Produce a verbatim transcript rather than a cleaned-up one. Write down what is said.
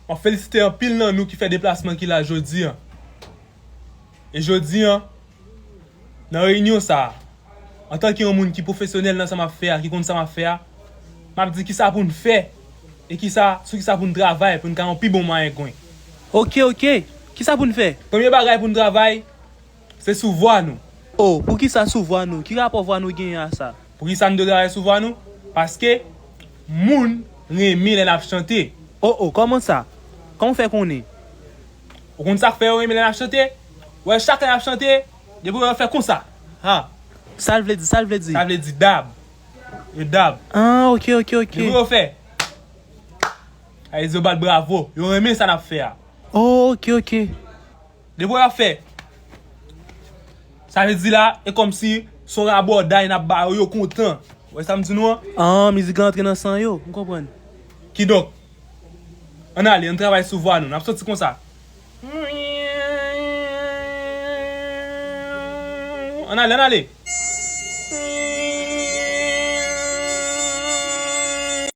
M ap felisite anpil nan nou ki fè deplasman ki la jodi a. E jodi a, nan reyinyon sa a, antanke yon moun ki pwofesyonèl nan sa m ap fè a, ki konn sa m ap fè a, m ap di kisa pou n fè e kisa, sou kisa pou n travay pou n ka yon pi bon Mayengwen. Oke, oke. Kisa pou n fè? Premye bagay pou n travay, se sou vwa nou. O, poukisa sou vwa nou? Ki rapò vwa nou genyen a sa? Poukisa n dwe travay sou vwa nou? Paske moun renmen lè n ap chante. O, o, kòman sa? Kòman w fè konnen? Ou konn sa k fè yo renmen lè n ap chante? Ou wè chak lè n ap chante, depi yo fè konsa. Ha! Sa l vle di, sa l vle di? Sa vle di dab. Yo dab. Ah, oke, oke, oke. Depi yo fè, sa vle di yo bat bravo. Yo renmen sa n ap fè a. Oh, oke, oke. Depi yo fè, sa vle di la, e kòmsi se yon rabòday n ap ba yo, yo kontan. Ou wè sa m di nou an? Ah, mizik la antre nan san yo, m konprann. Kidonk, ann ale, ann travay sou vwa nou. N ap soti konsa. Ann ale, ann ale.